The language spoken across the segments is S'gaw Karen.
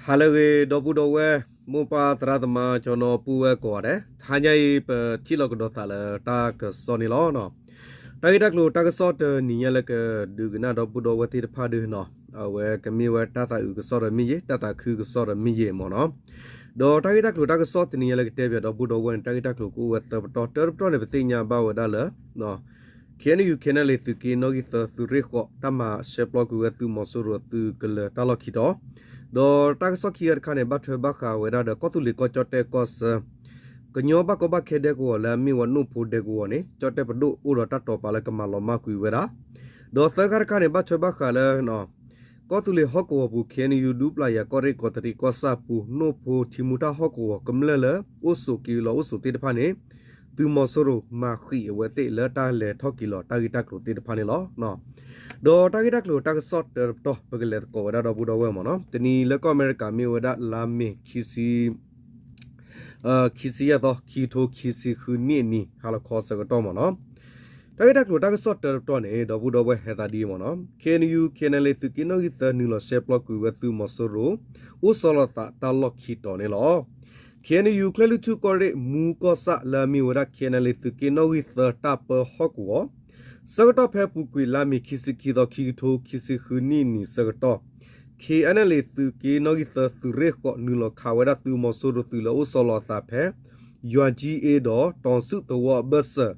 ဟါလၢအဂ့ၤ ဒီပုၢ်ဒီဝဲၢ် မိၢ်ပၢ်သရၣ်သမါ ကၠီနီၤပုၢ်ဝဲၢ်ကိးဂၤဒဲး, တဟါညါအံၤ ပထံၣ်လိာ်ကဒီးသးလၢတၢ်ကစီၣ်န့ၣ်လီၤ. တၢ်ဂ့ၢ်တၢ်ကျိၤတၢ်ကစီၣ်တနံၤညါလၢကဒုးကနၣ်ဒီပုၢ်ဒီဝဲၢ်သ့ၣ်တဖၣ်ဒုးနီၤ, အဝဲကမ့ၢ်ဝဲတၢ်သးအုးကစီၣ်ဒီးမ့ၢ်ယဲၢ်, တၢ်သးခုကစီၣ်ဒီးမ့ၢ်ယဲၢ်မ့ၢ်နီၤ. ဒီးတၢ်ဂ့ၢ်တၢ်ကျိၤတၢ်ကစီၣ်တနံၤညါလၢကတဲပၠးဒီပုၢ်ဒီဝဲၢ်န့ၣ် တၢ်ဂ့ၢ်တၢ်ကျိၤကအိၣ်ဝဲသၢပတီၢ်, တၢတပတီၢ်န့ၣ် ပသ့ၣ်ညါဘၣ်ဝဲဒၣ်လၢ KNU KNLA သုးက့နီၣ်ဂံၢ်သၢသုးရ့ၣ်ဃိး တၢ်မၤရှဲပျီကွံာ်ဝဲသုးမီၤစိရိၤသုးကလၢၤတၢ်လီၢ်ခံတီၤ, ဒီးတၢ်ကစီၣ်ခံဂၤတခါန့ၣ် ဘၣ်ထွဲဘၣ်ဃးဝဲဒၣ်ဒီး ကီၢ်သူလ့ၤကီၢ်ကၠီၣ်တဲၣ်ကီၢ်ဆၢ ကညီဘၣ်ကီဘၣ်ခဲဒဲကဝီၤလၢအမ့ၢ်ဝဲနိၣ်ဖိဒဲကဝီၤန့ၣ် ကၠီၣ်တဲၣ်ပဒိၣ်အိၣ်ဒီးတၢ်တိာ်ပာ်လၢကမၤလီၤမၢ်ကွံာ်ဝဲဒၣ်, ဒီးသၢခါတခါန့ၣ် ဘၣ်ထွဲဘၣ်ဃးလၢ ကီၢ်သူလ့ၤဟီၣ်ကဝီၤပူၤ KNU ဒူပျၢ်ယၤကီၢ်ရ့ၣ်ကီးတရံးကီၢ်ဆၣ်ပူၤ နိၣ်ဖိထံမူတၢ်ဟီၣ်ကဝီၤကမျၢၢ်လၢအိၣ်ဆိးက့ၤလီၤအိၣ်ဆိးသ့ၣ်တဖၣ်န့ၣ် သုးမီၤစိရိၤမၤဃံးအဝဲသ့ၣ်လၢတၢ်လဲၤထီၣ်က့ၤလီၤတၢ်ဂ့ၢ်တၢ်ကျိၤသ့ၣ်တဖၣ်န့ၣ်လီၤ. ဒီးတၢ်ဂ့ၢ်တၢ်ကျိၤတၢ်ကစီၣ်တၢတပတီၢ် ပကလဲၤသကိးဝဲဒၣ်ဒီပုၢ်ဒီဝဲၢ်မ့ၢ်နီၤ, တနံၤလၢကီၢ်အမဲရကၤမ့ၢ်ဝဲဒၣ်လါမ့ၤ ခံဆံ ခံဆံယဲၢ်သီ ခံကထိခံဆံဃုနံၣ်အနံၤ ဟါလီၤခီဆၢကတီၢ်မ့ၢ်နီၤ. တၢ်ဂ့ၢ်တၢ်ကျိၤတၢ်ကစီၣ်တၢတပတီၢ်န့ၣ် ဒီပုၢ်ဒီဝဲၢ်ဟဲသးဒ်အံၤမ့ၢ်နီၤ, KNU KNLA သုးက့နီၣ်ဂံၢ်သၢနုာ်လီၤရှဲပျီကွံာ်ဝဲသုးမီၤစိရိၤ အိၣ်ဆီလီၤသးတၢ်လီၢ်ခံတီၤန့ၣ်လီၤ. KNU ချဲၣ်လွံၢ်ထူၣ်ကီၢ်ရ့ၣ်မူကီၢ်ဆၣ်လၢအမ့ၢ်ဝဲဒၣ် KNLA သုးက့နီၣ်ဂံၢ်သၢတၢ်ပၢဟီၣ်ကဝီၤ ဆၢကတီၢ်ဖဲအပူၤကွံာ်လါမ့ၤ ခံဆံခံသီ ခံကထိခံဆံဃုနံၣ်အနံၤဆၢကတီၢ် KNLA သုးက့နီၣ်ဂံၢ်သၢသုးရ့ၣ်ဃိး နုာ်လီၤခးဝဲဒၣ်သုးမီၤစိရိၤသုးလၢအိၣ်ဆီလီၤအသးဖဲ ယွၤကၠံအ့ဒီး တီၤစုသဝီအဘၢၣ်စၢၤ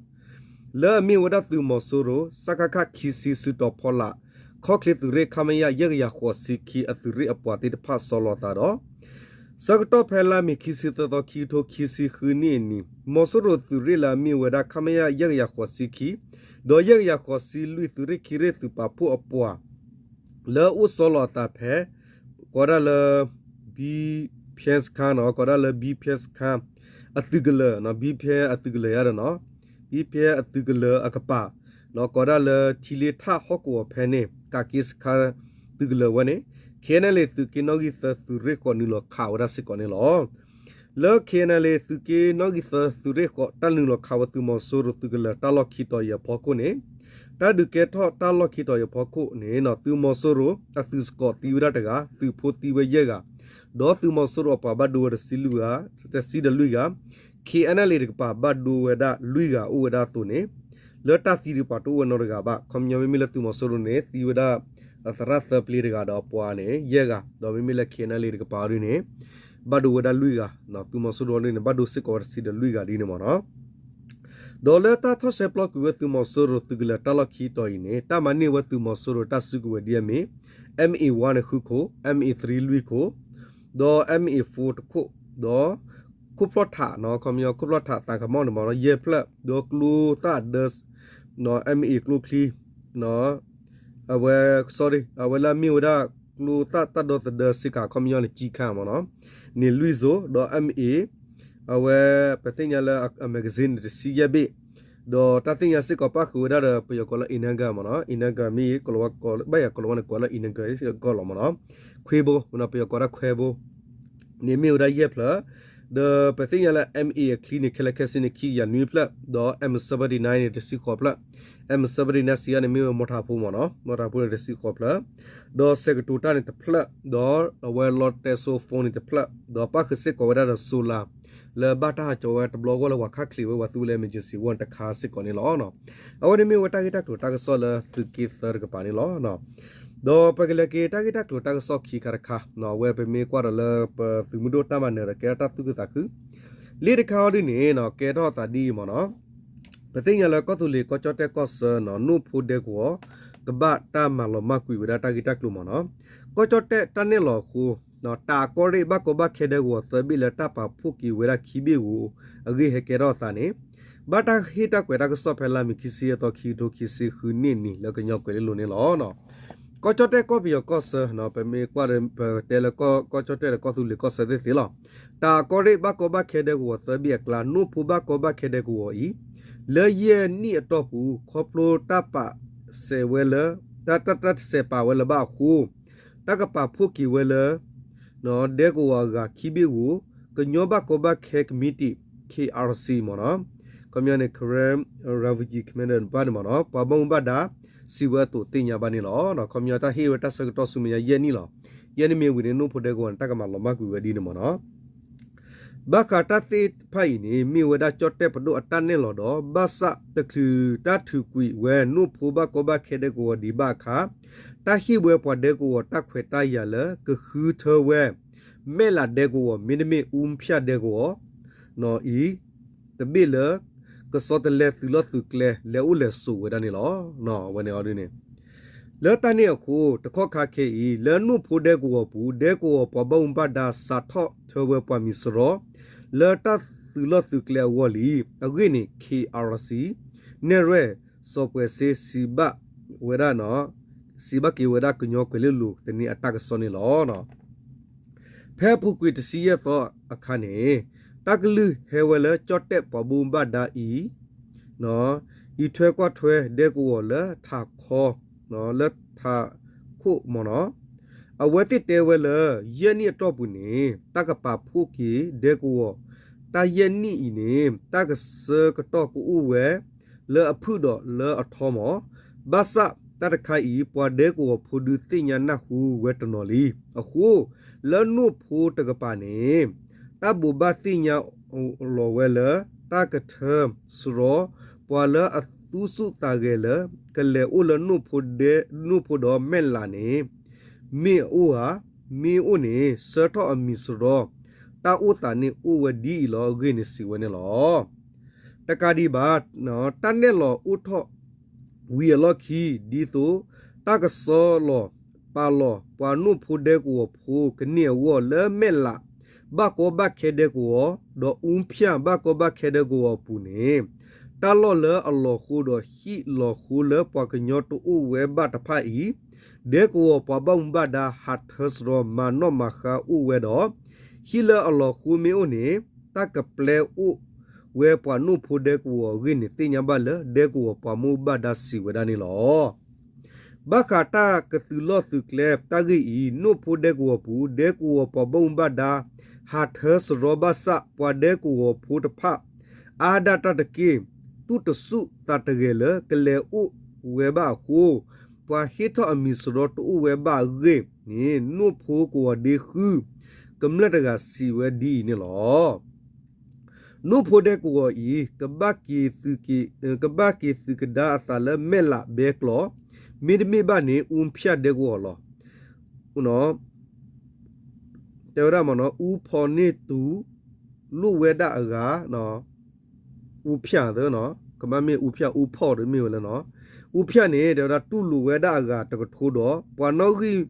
လၢအမ့ၢ်ဝဲဒၣ်သုးမီၤစိရိၤ စကခ ခံဆံ စုတီၤဖီလာ် ခီၣ်ချ့သုးရ့ၣ် ခမရ ယဲၢ်ကယၤဃိးဆံခံ အသုးရ့ၣ်အပှၤသ့ၣ်တဖၣ်ဆီလီၤသးဒီး ဆၢကတီၢ်ဖဲလါမ့ၤ ခံဆံသၢသီ ခံကထိခံဆံဃုနံၣ်အနံၤ မီၤစိရိၤသုးရ့ၣ်လၢအမ့ၢ်ဝဲဒၣ် ခမရ ယဲၢ်ကယၤဃိးဆံခံ ဒီးယဲၢ်ကယၤဃိးဆံလွံၢ် သုးရ့ၣ်ခံရ့ၣ်သုးပာ်ဖှိၣ်အပှၤ လၢအအိၣ်ဆီလီၤအသးဖဲ ကိးဒၣ်လၢ ဘံဖဲစခါနီၤ, ကိးဒၣ်လၢ ဘံဖဲစခါ အသုးကလၢၤနီၤ, ဘံဖဲအသုးကလၢၤယါဒီးနီၤ, ဘံဖဲအသုးကလၢၤအကပၤ ကိးဒၣ်လၢထံလ့ထၣ်ဟီၣ်ကဝီၤဖဲန့ၣ် ကးက့စခါ သုးကလၢၤဝဲန့ၣ် KNLA သုးက့နီၣ်ဂံၢ်သၢသုးရ့ၣ်ဃိး နုာ်လီၤခးဝဲဒၣ်စ့ၢ်ကီးန့ၣ်လီၤ. လၢ KNLA သုးက့နီၣ်ဂံၢ်သၢသုးရ့ၣ်ဃိး တၢ်နုာ်လီၤခးဝဲသုးမီၤစိရိၤသုးကလၢၤတၢ်လီၢ်ခံတီၤအံၤအဖီခိၣ်န့ၣ် တၢ်ဒုးကဲထီၣ်တၢ်လီၢ်ခံတီၤအံၤအဖီခိၣ်န့ၣ် သုးမီၤစိရိၤအသုးစ့ၢ်ကီးသံဝဲဒၣ်တဂၤ, သုးဖိသံဝဲယဲၢ်ဂၤ, ဒီးသုးမီၤစိရိၤအပှၤဘၣ်ဒိဝဲတဆံလွံၢ်ဂၤ, တဆံဒီးလွံၢ်ဂၤ, KNLA တကပၤဘၣ်ဒိဝဲဒၣ်လွံၢ်ဂၤအိၣ်ဝဲဒၣ်အသိးန့ၣ် လၢတၢ်သံတကပၤတအိၣ်ဝဲနီတဂၤဘၣ်. ခီပညီမ့မ့ၢ်လၢသုးမီၤစိရိၤန့ၣ် သံဝဲဒၣ် သရၣ်သၢပျ့တဂၤဒီးအပှၤန့ၣ် ယဲၢ်ဂၤ, ဒီးမ့မ့ၢ်လၢ KNLA တကပၤဒ်န့ၣ် ဘၣ်ဒိဝဲဒၣ်လွံၢ်ဂၤ, သုးမီၤစိရိၤဒ်န့ၣ် ဘၣ်ဒိစ့ၢ်ကီးဝဲတဆံဒီးလွံၢ်ဂၤဒ်န့ၣ်မ့ၢ်နီၤ. ဒီးလၢတၢ်ထီၣ်ရှဲပျီကွံာ်ဝဲသုးမီၤစိရိၤသုးကလၢၤတၢ်လီၢ်ခံတီၤအံၤန့ၣ် တၢ်မၤန့ၢ်ဝဲသုးမီၤစိရိၤတၢ်စုကဝဲၤဒ်အမ့ၢ် M A one န့ၣ်ဃုခိၣ်, M A three လွံၢ်ခိၣ်, ဒီး M A four တခိၣ်, ဒီး ခိၣ်ဖျီၣ်ထးနီၤ, ခီပညီခိၣ်ဖျီၣ်ထးသးကမီၣ်န့ၣ်မ့ၢ်နီၤ ယဲၢ်ဖျၢၣ်, ဒီးကျိသၣ်ဒၢ M A ကျိချံ အဝဲ sorry အဝဲလၢအမ့ၢ်ဝဲဒၣ် ကျိသၣ်တၢ်ဒီသဒၢစ့ၢ်ကီး ခီပညီန့ၣ် ကံခါမ့ၢ်နီၤ န့ၣ်လွံၢ်စိၤ, ဒီး M A အဝဲ ပသ့ၣ်ညါလၢ magazine န့ၣ် တဆံယဲၢ်ဘ့ၣ်, ဒီးတၢ်သ့ၣ်ညါစ့ၢ်ကီးပၣ်ဃုာ်ဝဲဒၣ်ဒီး ပယီၤကိးလၢ Energa မ့ၢ်နီၤ, Energa မ့ၢ်ဂ့ၤ ကိးလီၤဝဲ ဘၣ်ယၤကိးလီၤဝဲန့ၣ် ကိးလၢ Energa စ့ၢ်ကီးလီၤမ့ၢ်နီၤ, ခွ့ဘိ ပယီၤကိးဒၣ်ခွဲဘိ န့ၣ်မ့ၢ်ဝဲဒၣ်ယဲၢ်ဖျၢၣ်, ဒီးပသ့ၣ်ညါလၢ M A အချံန့ၣ် ခဲလၢာ်ခဲဆ့န့ၣ် ခံကယၤနွံဖျၢၣ်, ဒီး M seventy-nine န့ၣ် တဆံဃိးဖျၢၣ်, M seventy-nine စံးယါန့ၣ် မ့ၢ်ဝဲမီၣ်ထၢၣ်ဖိမ့ၢ်နီၤ, မီၣ်ထၢၣ်ဖိန့ၣ် တဆံဃိးဖျၢၣ်, ဒီးစဲးကတိၤတၢ်န့ၣ်တဖျၢၣ်, ဒီးအဝဲလီတဲစိ phone န့ၣ်တဖျၢၣ်, ဒီးပၣ်ဃုာ်စ့ၢ်ကီးဝဲဒၣ်ဒီး solar လၢဘၣ်တၢ်ဟးကၠီဝဲတဘျီဂီၢ်လၢပှၤခါချံးဝဲ ပှၤသူဝဲလၢ emergency ဝဲတခါစ့ၢ်ကီးန့ၣ်လီၤ. အဝဲန့ၣ်မ့ၢ်ဝဲတၢ်ဂ့ၢ်တၢ်ကျိၤတၢ်ကစီၣ်လၢသုးက့သၢတကပၤန့ၣ်လီၤ. ဒီးပကလဲၤက့ၤတၢ်ဂ့ၢ်တၢ်ကျိၤတၢ်ကစီၣ်ခံခါတခါ, အဝဲပမ့ၢ်ကွၢ်ဒီးလၢပသုးမုၢ်ဒိၣ်တၢ်မၤနၢၤဒီးကဲထီၣ်တၢ်သူၣ်ခုသးခု, လၢတခါအံၤဒ်န့ၣ် ကဲထီၣ်သးဒ်အံၤမ့ၢ်နီၤ, ပသ့ၣ်ညါလၢကီၢ်သူလ့ၤကီၢ်ကၠီၣ်တဲၣ်ကီၢ်ဆၢနီၤ နိၣ်ဖိဒဲကဝီၤ ကဘၣ်တၢ်မၤလီၤမၢ်ကွံာ်ဝဲဒၣ်တၢ်ဂ့ၢ်တၢ်ကျိၤမ့ၢ်နီၤ, ကီၢ်ကၠီၣ်တဲၣ်တၢ်နဲၣ်လီၤအဃိ တၢ်ကီၢ်ရ့ၣ်ဘၣ်ကီဘၣ်ခဲဒဲကဝီၤသၢဘ့ၣ်လၢတၢ်ပာ်ဖှိၣ်က့ၤဝဲဒၣ်ခံဘ့ၣ်ဧိၤ အဂ့ၢ်ဟဲကဲထီၣ်သးန့ၣ် ဘၣ်တၢ်ဟ့ၣ်တၢ်ကွဲးတၢ်ကစီၣ်ဖဲလါမ့ၤခံဆံယဲၢ်သီ ခံကထိခံဆံဃုနံၣ်အနံၤ လၢကညီကွဲၤလ့လိၤန့ၣ်လီၤ. ကီၢ်ကၠီၣ်တဲၣ်ကီၢ်ပယီၤကီၢ်ဆၢ ပမ့ၢ်ကွၢ်ဒီး ပတဲလၢကီၢ်ကၠီၣ်တဲၣ်ဒီးကီၢ်သူလ့ၤကီၢ်ဆၢသ့ၣ်သ့ၣ်လီၤ. တၢ်ကီၢ်ရ့ၣ်ဘၣ်ကီဘၣ်ခဲဒဲကဝီၤသၢဘ့ၣ်အကျါ နိၣ်ဖိဘၣ်ကီဘၣ်ခဲဒဲကဝီၤအံၤ လၢယဲၢ်နံၣ်အတီၢ်ပူၤ ခီဖျိတၢ်ပာ်စဲးဝဲလၢ တၢ် တၢ် တၢ်တစဲးပာ်ဝဲလၢၤဘၣ်အဃိ တၢ်ကပာ်ဖှိၣ်က့ၤဝဲလၢ ဒဲကဝီၤအဂၤခံဘ့ၣ်ဧိၤ ကညီဘၣ်ကီဘၣ်ခဲကမံးတံာ် K R C မ့ၢ်နီၤ, ခီပညီန့ၣ် Karen Refugee Commander ဘၣ်န့ၣ်မ့ၢ်နီၤ ပှၤဘၣ်မူဘၣ်ဒါ စံးဝဲအသိးသ့ၣ်ညါဘၣ်န့ၣ်လီၤ. ခီပညီတၢ်ဟ့ၣ်ဝဲတၢ်ဆၢကတီၢ်ဆူမဲာ်ညါယဲၢ်နံၣ်လီၤ. ယဲန့ၣ်မ့ၢ်ဝံၤန့ၣ် နိၣ်ဖိဒဲကဝီၤန့ၣ် တၢ်ကမၤလီၤမၢ်ကွံာ်ဝဲဒ်န့ၣ်မ့ၢ်နီၤ. ဘၣ်ဃးတၢ်သ့ၣ်တဖၣ်အံၤန့ၣ် မ့ၢ်ဝဲဒၣ်ကၠီၣ်တဲၣ်ပဒိၣ်အတၢ်နဲၣ်လီၤဒီး ဘၣ်ဆၣ်တချုးတၢ်ထုးကွံာ်ဝဲ နိၣ်ဖိဘၣ်ကီဘၣ်ခဲဒဲကဝီၤဒံးဘၣ်အခါ တၢ်ဟ့ၣ်ဝဲပှၤဒဲကဝီၤတၢ်ခွဲးတၢ်ယာ်လၢ ကဃုထၢဝဲ မဲၢ်လးဒဲကဝီၤ မ့တမ့ၢ် အူဖၠၣ်ဒဲကဝီၤ အံၤ တဘ့ၣ်လၢ ကဆီတလဲသုးလီၢ်သုးကျဲ လဲၤအိၣ်လဲၤဆိးဝဲဒၣ်န့ၣ်လီၤ. ဝဲန့ၣ်အီၤဒ်န့ၣ် လၢတၢ်န့ၣ်အဃိ တခီခါခဲအံၤ လၢနိၣ်ဖိဒဲကဝီၤပူၤ ဒဲကဝီၤပှၤဘၣ်မူဘၣ်ဒါစးထီၣ်ထၢဝဲပှၤမံၤစရီ လၢတၢ်သုးလီၢ်သုးကျဲအဂီၢ်လံ. အဂ့ၢ်န့ၣ် ခ့ၣ်အါရၣ်စံၣ် နဲၣ်ရွဲၣ် စီၤပှဲၤစ့ စံးဘၣ်ဝဲဒၣ် စံးဘၣ်က့ၤဝဲဒၣ်ကညီကွဲၤလ့လိၤသန့အတၢ်ကစီၣ်န့ၣ်လီၤ. ဖဲအပူၤကွံာ်တဆံယဲၢ်သီအခါန့ၣ် တၢ်ကလုၢ်ဟဲဝဲလၢကၠီၣ်တဲၣ်ပှၤဘၣ်မူဘၣ်ဒါအံၤ အံးထွဲကွၢ်ထွဲဒဲကဝီၤလၢထးခီ လၢထးခိၣ်မ့ၢ်နီၤ. အဝဲသ့ၣ်တဲဝဲလၢ ယဲၢ်နံၣ်အတီၢ်ပူၤန့ၣ် တၢ်ကပာ်ဖှိၣ်က့ၤဒဲကဝီၤ တၢ်ယဲၢ်နံၣ်အံၤန့ၣ် တၢ်ကဆၢကတီၢ်ကအိၣ်ဝဲ လၢအဖုၣ်ဒီးလၢအထီမ့ၢ် ဘၣ်ဆၣ်တၢ်တခါအံၤ ပှၤဒဲကဝီၤဖိဒုးသ့ၣ်ညါနၢ်ဟူဝဲတနီၤလံ. အဃိ လၢနိၣ်ဖိတကပၤန့ၣ် တၢ်ဘိးဘၣ်သ့ၣ်ညါလီၤဝဲလၢ တၢ်ကထၢစရီ ပှၤလၢအသူၣ်ဆူၣ်သးဂဲၤလၢ ကလဲၤအိၣ်လၢ နိၣ်ဖိဒီးမဲၢ်လးန့ၣ် မ့ၢ်အအိၣ်ဧါ, မ့ၢ်အိၣ်န့ၣ် ဆှၢထီၣ်အမံၤစရီ တၢ်အိၣ်သးန့ၣ်အိၣ်ဝဲဒ်အံၤလီၤအဂ့ၢ်န့ၣ် စံးဝဲန့ၣ်လီၤ. တကးဒံးဘၣ် တၢ်နဲၣ်လီၤအိၣ်ထီၣ် ဝံၤအလီၢ်ခံ ဒ်သိး တၢ်ကဆီလီၤပာ်လီၤ ပှၤနိၣ်ဖိဒဲကဝီၤဖိကန့ၢ်အဂီၢ် လၢမဲၢ်လး ဘၣ်ကီဘၣ်ခဲဒဲကဝီၤ ဒီးအူဖၠၣ်ဘၣ်ကီဘၣ်ခဲဒဲကဝီၤအပူၤန့ၣ် တၢ်လီၢ်လၢအလီၤဃိဒီးဟံၣ်လီၤဃိလၢပှၤကညီတအိၣ်ဝဲဘၣ်တဖၣ်အံၤ ဒဲကဝီၤပှၤဘၣ်မူဘၣ်ဒါ ဟးထၢစရီမၤနီၣ်မၤဃါအိၣ်ဝဲဒီး ဟံၣ်လၢအလီၤဃိမ့ၢ်အိၣ်န့ၣ် တၢ်ကပျဲအိၣ်ဝဲပှၤနိၣ်ဖိဒဲကဝီၤအဂ့ၢ်န့ၣ် သ့ၣ်ညါဘၣ်လၢ ဒဲကဝီၤပှၤဘၣ်မူဘၣ်ဒါစံးဝဲဒၣ်န့ၣ်လီၤ. ဘၣ်ဃးတၢ်ကသုးလီၢ်သုးကျဲတၢ်ဂ့ၢ်အံၤ နိၣ်ဖိဒဲကဝီၤပူၤ ဒဲကဝီၤပှၤဘၣ်မူဘၣ်ဒါ ဟးထၢစရီဘၣ်ဆၣ် ပှၤဒဲကဝီၤဖိတဖၣ် အါဒၣ်တၢ်တက့ၢ် သူၣ်တဆူၣ်သးတဂဲၤလၢ ကလဲၤအိၣ်ဝဲဘၣ်အဃိ ပှၤဟ့ၣ်ထီၣ်အမံၤစရီတအိၣ်ဝဲဘၣ်အဂ့ၢ်န့ၣ် နိၣ်ဖိကဝီၤဒ့ဃု ကမျၢၢ်တဂၤစံးဝဲဒ်အံၤန့ၣ်လီၤ. နိၣ်ဖိဒဲကဝီၤအံၤ ကဘၣ်က့ၤသုးက့ၤ ကဘၣ်က့ၤသုးကဒါအသးလၢမဲၢ်လးဘဲကျီၢ် မ့တမ့ၢ်ဘၣ်န့ၣ် အူဖၠၣ်ဒဲကဝီၤလီၤ. တဲဝဲဒၣ်မ့ၢ်နီၤ အူဖီန့ၢ်တူၤ လိၣ်ဝဲဒၣ်အဂၤ အူဖၠၣ်သၢနီၤ ကဘၣ်မ့ၢ်အူဖၠၣ်အူဖီၣ်ဒီးမ့ၢ်ဝဲလၢနီၤ အူဖၠၣ်န့ၣ် တဲဝဲဒၣ်တူၢ်လိာ်ဝဲဒၣ်အဂၤတကထိဒီး ပှၤနီၣ်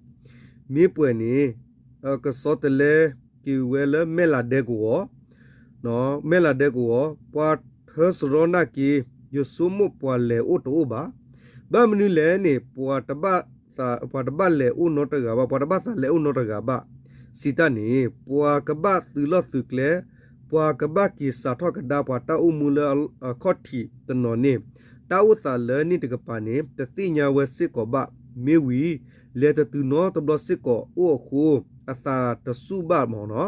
ဂံၢ်မ့ၢ်ပှဲၤန့ၣ် ကဆီတလဲက့ၤဝဲလၢမဲၢ်လးဒဲကဝီၤ မဲၢ်လးဒဲကဝီၤ ပှၤထၢစရီနာ်က့ ယဆိကမိၣ်ပှၤလဲၤအိၣ်တအိၣ်ဘၣ်. ဘၣ်မနုၤလဲၣ်န့ၣ် ပှၤတဘၣ်လဲၤအိၣ်နီတဂၤဘၣ် ပှၤတဘၣ်သးလဲၤအိၣ်နီတဂၤဘၣ် စံးတၢ်န့ၣ် ပှၤကဘၣ်သုးလီၢ်သုးကျဲ ပှၤကဘၣ်က့ၤစးထီၣ်ကဒါပှၤတၢ်အိၣ်မူလၢအခီၣ်ထံးတနီၤန့ၣ် တၢ်အိၣ်သးလၢန့ၣ်တကပၤန့ၣ် တသ့ၣ်ညါဝဲစ့ၢ်ကီးဘၣ်. မ့ၢ်ဝံၤ လဲၤတတုၤနီတဘျီစ့ၢ်ကီးအိၣ်အဃိ အသးတဆူၣ်ဘၣ်မ့ၢ်နီၤ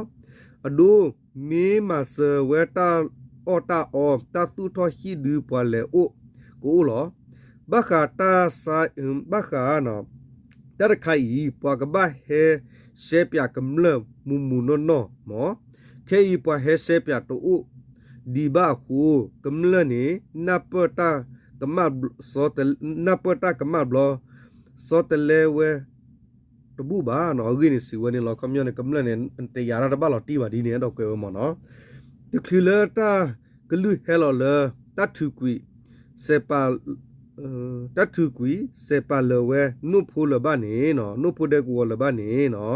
အဒိ မ့ၢ်မၤစၢၤဝဲတၢ်အီၣ်တၢ်အီ တၢ်သူၣ်ထီၣ်ဟံၣ်ဒုးပှၤလဲၤအိၣ်ကအိၣ်လီၤ. ဘၣ်ဃးတၢ်ဆါ ဘၣ်ဃး တၢ်တခါအံၤ ပှၤကဘၣ်ဟဲရှဲပၠးကမျၢၢ်မုၢ်မုၢ်နီၢ်နီၢ်မ့ၢ် ခဲအံၤပှၤဟဲရှဲပၠးတအိၣ်ဒံးဘၣ်အဃိ ကမျၢၢ်န့ၣ် နၢ်ပၢၢ်တၢ်ကမၣ် နၢ်ပၢၢ်တၢ်ကမၣ်ဘျီ ဆီတလဲဝဲ တဘူၣ်ဘၣ် အဂ့ၢ်န့ၣ်စံးဝဲန့ၣ်လီၤ. ခီပညီန့ၣ် ကမျၢၢ်န့ၣ် တယာ်တၢ်တဘၣ်လီၤတံၢ်ဘၣ်ဒ်န့ၣ် အဲၣ်ဒိးကွဲးဝဲမ့ၢ်နီၤ တချုးလၢတၢ်ကလုၢ်ဟဲလီၤလၢ တၢ်ထုးကွံာ် စဲးပာ် တၢ်ထုးကွံာ် စဲးပာ်လၢာ်ဝဲ နိၣ်ဖိလၢၤဘၣ်န့ၣ် နိၣ်ဖိဒဲကဝီၤလၢၤဘၣ်န့ၣ်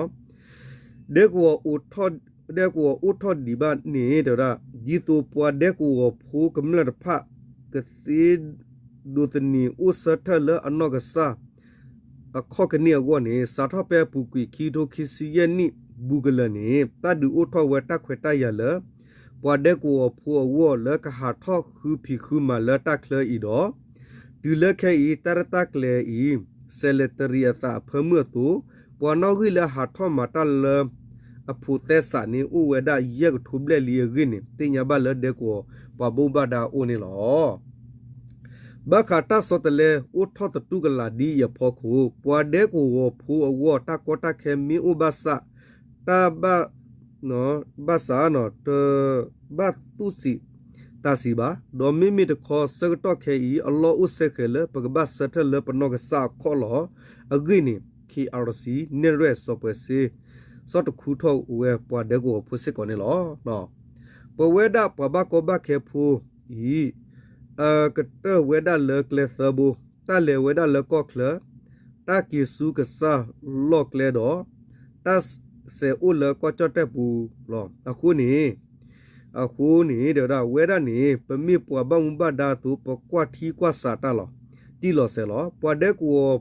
ဒဲကဝီၤအိၣ်ထီၣ် ဒဲကဝီၤအိၣ်ထီၣ်ဒံးဘၣ်န့ၣ် တဲဝဲဒၣ် ဒ်သိးပှၤဒဲကဝီၤဖိကမျၢၢ်တဖၣ် ကသ့ဒိးသန့ၤအိၣ်ဆၢထၢၣ်လၢအနီၢ်ကစၢ် အခီၣ်ကန့ၢ်အဂီၢ်န့ၣ် စးထီၣ်ဖဲအပူၤကွံာ်ခံကထိခံဆံယဲၢ်နံၣ်ဘူးကလၢာ်န့ၣ် တၢ်ဒုးအိၣ်ထီၣ်ဝဲတၢ်ခွဲးတၢ်ယာ်လၢ ပှၤဒဲကဝီၤဖိအဂီၢ်လၢကဟးထီၣ်ဃုဖံးဃုမၤလၢတၢ်ချၢအံၤဒီး တုၤလၢခဲအံၤ တၢ်ရဲၣ်တၢ်ကျဲၤအံၤ ဆဲးလဲၤတရံးအသးအဖၢမုၢ်အသိး ပှၤနီၣ်ဂံၢ်လၢဟးထီၣ်မၤတၢ်လၢ အဖိးသဲစးန့ၣ် အိၣ်ဝဲဒၣ်ယဲၢ်ကထိဘျဲၣ်လံအဂ့ၢ်န့ၣ် သ့ၣ်ညါဘၣ်လၢဒဲကဝီၤပှၤဘၣ်မူဘၣ်ဒါအအိၣ်န့ၣ်လီၤ. ဘၣ်ဃးတၢ်ဆီတလဲအိၣ်ထီၣ်သတူၢ်ကလာ်ဒ်အံၤအဖီခိၣ် ပှၤဒဲကဝီၤဖိအဂီၢ် တၢ်ကီတၢ်ခဲမ့ၢ်အိၣ်ဘၣ်ဆၣ် တၢ်ဘၣ် ဘၣ်ဆၣ် တဘၣ်သူၣ်စံးသးစံးဘၣ်. ဒီးမ့မ့ၢ်တခီဆၢကတီၢ်ခဲအံၤ အလီၢ်အိၣ်စဲဃဲၤလၢပကဘၣ်ဆၢထၢၣ်လၢပနီၢ်ကစၢ်အခီၣ်လီၤ. အဂ့ၢ်န့ၣ် ခ့အၣ်အၣ်စံ နဲၣ်ရွဲၣ်စီၤပှဲၤစ့ ဆီၣ်တခူထီၣ်ဝဲပှၤဒဲကဝီၤဖိစ့ၢ်ကီးန့ၣ်လီၤ. ပဝဲဒၣ်ပှၤဘၣ်ကီဘၣ်ခဲဖိအံၤ အကတၢၢ်ဝဲဒၣ်လၢကျဲသၢဘိ, တၢ်လဲၤဝဲဒၣ်လၢကီၢ်ချၢ, တၢ်က့ၤဆူကစၢ်လီၢ်ကျဲဒီး တၢ်စဲးအိၣ်လၢကီၢ်ကၠီၣ်တဲၣ်ပူၤလီၤ. အဃိန့ၣ် တဲဝဲဒၣ် ဝဲဒၣ်န့ၣ် ပမ့ၢ်ပှၤဘၣ်မူဘၣ်ဒါအသိး ပကွၢ်ထံကွၢ်ဆးတၢ်လီၤတံၢ်လီၤဆဲးလီၤ. ပှၤဒဲကဝီၤ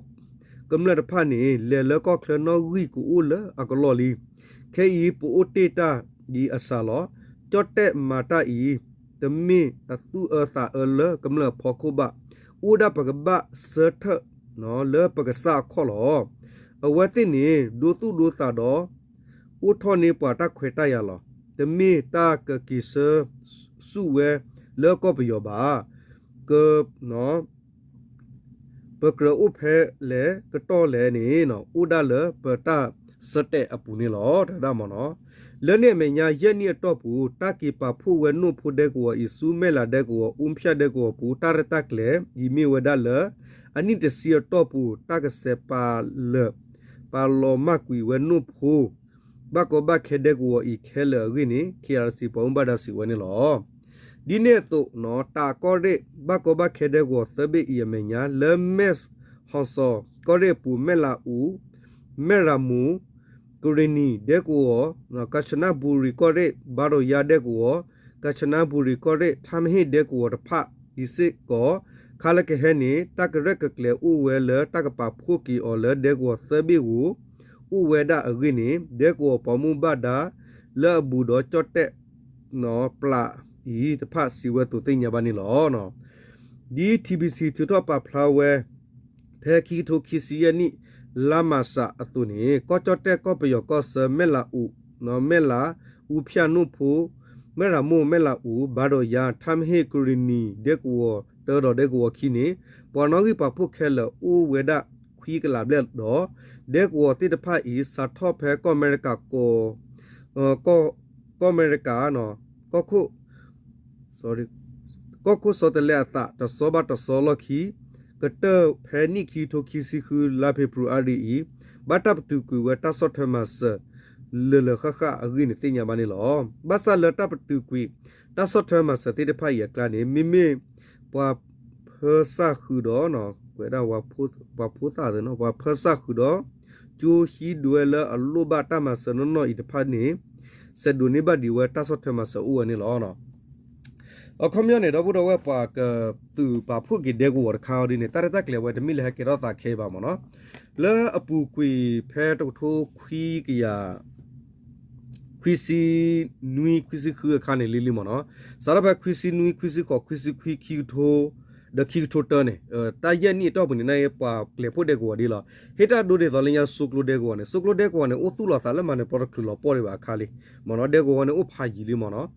ကမျၢၢ်တဖၣ်န့ၣ် လဲၤလၢကီၢ်ချၢနီၣ်ဂံၢ်ကအိၣ်လၢအကလီၢ်လံ. ခဲအံၤပအိၣ်တ့ၢ်တၢ်ဒ်အစှၤလီၤ. ကၠီၣ်တဲၣ်မၤတၢ်အံၤ တမ့ၢ်အသူၣ်အၢသးအၢလၢကမျၢၢ်အဖီခိၣ်ဘၣ်. အိၣ်ဒၣ်ပကဘၣ်ဆၢထၢၣ်လၢပကစၢ်အခီၣ်လီၤ. အဝဲသ့ၣ်န့ၣ် ဒိသူၣ်ဒိသးဒီး အိၣ်ထီၣ်န့ၢ်ပှၤတၢ်ခွဲးတၢ်ယာ်လီၤ. တမ့ၢ်တၢ်ကက့ၤဆၢဆူၣ်ဝဲလၢကီၢ်ပယီၤဘၣ်. က ပကြၢးအိၣ်ဖဲလဲၣ်ကတီၢ်လဲၣ်န့ၣ် အိၣ်ဒၣ်လၢပတၢ်ဆၢတဲာ်အပူၤန့ၣ်လီၤ တဲဝဲဒၣ်မ့ၢ်နီၤ. လၢန့ၣ်အမဲာ်ညါ ယဲၢ်နံၣ်အတီၢ်ပူၤ တၢ်က့ၤပာ်ဖှိၣ်ဝဲနိၣ်ဖိဒဲကဝီၤအံၤဆူ မဲၢ်လးဒဲကဝီၤ အူဖၠၣ်ဒဲကဝီၤပူၤ တၢ်ရဲၣ်တၢ်ကျဲၤအံၤမ့ၢ်ဝဲဒၣ်လၢ အနံၣ်တဆံအတီၢ်ပူၤ တၢ်ကဆဲးပာ်လၢာ် ပာ်လီၤမၢ်ကွံာ်ဝဲနိၣ်ဖိ ဘၣ်ကီဘၣ်ခဲဒဲကဝီၤအံၤခဲလၢာ်အဂ့ၢ်န့ၣ် ခ့အၣ်အၣ်စံ ပှၤမူဘၣ်ဒါစံးဝဲန့ၣ်လီၤ. ဒ်န့ၣ်အသိး တၢ်ကီၢ်ရ့ၣ် ဘၣ်ကီဘၣ်ခဲဒဲကဝီၤသၢဘ့ၣ်အံၤအမဲာ်ညါ လၢမဲၢ်ဟီၣ်စီၣ်ကီၢ်ရ့ၣ်အပူၤ မဲၢ်လးအူ, မဲၢ်ရမိၤ, ကရ့ၣ်နံၤဒဲကဝီၤ, ကၣ်စနၣ်ဘူရံၤကီၢ်ရ့ၣ် ဘါဒီးယါဒဲကဝီၤ, ကၣ်စနၣ်ဘူရံၤကီၢ်ရ့ၣ် ထါမဟ့ၣ်ဒဲကဝီၤတဖၣ်အံၤစ့ၢ်ကီး ခါလၢကဟဲန့ၣ် တၢ်ကရဲၣ်ကကျဲၤအိၣ်ဝဲလၢတၢ်ကပာ်ဖှိၣ်က့ၤအီၤလၢဒဲကဝီၤသၢဘ့ၣ်ဧိၤ အိၣ်ဝဲဒၣ်အဂ့ၢ်န့ၣ် ဒဲကဝီၤပှၤမူဘၣ်ဒါ လၢအဘူးဒီးကၠီၣ်တဲၣ် ပျၢ်အံၤတဖၣ်စံးဝဲအသိးသ့ၣ်ညါဘၣ်န့ၣ်လီၤ. ဒ် ထံဘံၣ်စံၣ် ထုးထီၣ်ပာ်ဖျါဝဲ ဖဲခံကထိခံဆံယဲၢ်နံၣ် လါမၢ်ၡးအသိးန့ၣ် ကီၢ်ကၠီၣ်တဲၣ် ကီၢ်ပယီၤကီၢ်ဆၢ မဲၢ်လးအူ, မဲၢ်လး, အူဖၠၣ် နိၣ်ဖိ, မဲၢ်ရမိၤ မဲၢ်လးအူ, ဘါဒီးယါ, ထါမဟ့ၣ် ကရ့ၣ်နံၤဒဲကဝီၤ တၢဒီးဒဲကဝီၤခံန့ၣ် ပှၤနီၣ်ဂံၢ်ပာ်ဖှိၣ်ခဲလၢာ်အိၣ်ဝဲဒၣ်ခွံကလးဘျဲၣ်ဒီး ဒဲကဝီၤသ့ၣ်တဖၣ်အံၤ စးထီၣ်ဖဲကီၢ်အမဲရကၤ ကီၢ်အမဲရကၤ ကီၢ်ခိၣ် ကီၢ်ခိၣ်ဆီတလဲအသး တဆီဘၣ်တဆီလီၢ်ခံ ကတၢၢ်ဖဲနံၣ်ခံကထိခံဆံဃု လါဖ့ၤဘြူၤအါရံၤအံၤ ဘၣ်တၢ်ပတုာ်ကွံာ်ဝဲတၢ်ဆီၣ်ထွဲမၤစၢၤ လၢာ်လၢာ်ဃၣ်ဃၣ်အဂ့ၢ်န့ၣ်သ့ၣ်ညါဘၣ်န့ၣ်လီၤ. ဘၣ်ဆၣ်လၢတၢ်ပတုာ်ကွံာ် တၢ်ဆီၣ်ထွဲမၤစၢၤသ့ၣ်တဖၣ်အံၤအကျါန့ၣ် မ့မ့ၢ်ပှၤဖၢစၢ်ဃုာ်ဒီး ကွဲးဒၣ် ပှၤဖိသၣ်သ့ၣ်နီၤ ပှၤဖၢစၢ်ဃုာ်ဒီး ကၠိဟံးဒွဲလၢအလိၣ်ဘၣ်တၢ်မၤစၢၤနီၢ်နီၢ်အံၤတဖၣ်န့ၣ် စဲးဒိးန့ၢ်ဘၣ်ဒံးဝဲတၢ်ဆီၣ်ထွဲမၤစၢၤအိၣ်ဝဲန့ၣ်လီၤ. အခီပညီန့ၣ် ဒီပုၢ်ဒီဝဲၢ် ပှၤကသုးပာ်ဖှိၣ်က့ၤဒဲကဝီၤတခါအံၤဒ်န့ၣ် တၢ်ရဲၣ်တၢ်ကျဲၤဝဲတမ့ၢ်လၢဟဲကဲထီၣ်သးခဲအံၤဘၣ်မ့ၢ်နီၤ. လၢအပူၤကွံာ်ဖဲတကထိခွံကယၤ ခွံဆံနွံ ခွံဆံဃုအခါန့ၣ်လံလံမ့ၢ်နီၤ. စးထီၣ်ဖဲခွံဆံနွံ ခွံဆံဃိး ခွံဆံခွံ ခံကထိ ဒီးခံကထိတၢန့ၣ် တၢ်ယဲၢ်နံၣ်အတီၢ်ပူၤန့ၣ် နာ်က့ပှၤကျဲၤဖှိၣ်ဒဲကဝီၤဒ်လီၤ. ဟ့ၣ်တၢ်ဒိဒ်သိးလၢညါ စိကျိဒဲကဝီၤန့ၣ် စိကျိဒဲကဝီၤန့ၣ် အိၣ်သူၣ်လီၤသးလၢမၤနၢၤပျီတချုးလီၤပှီၢ်ဒံးဘၣ်အခါလံမ့ၢ်နီၤ. ဒဲကဝီၤန့ၣ်အိၣ်ဖးယံာ်လံမ့ၢ်နီၤ.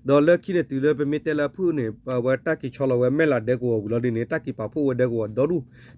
ဒီးလၢခံန့ၣ်တုၤလၢပမ့ၢ်တဲလၢအဖုၣ်န့ၣ် အဝဲတၢ်က့ၤဆီလီၤဝဲမဲၢ်လးဒဲကဝီၤဝံၤလီၤဒ်န့ၣ် တၢ်က့ၤပာ်ဖှိၣ်ဝဲဒဲကဝီၤ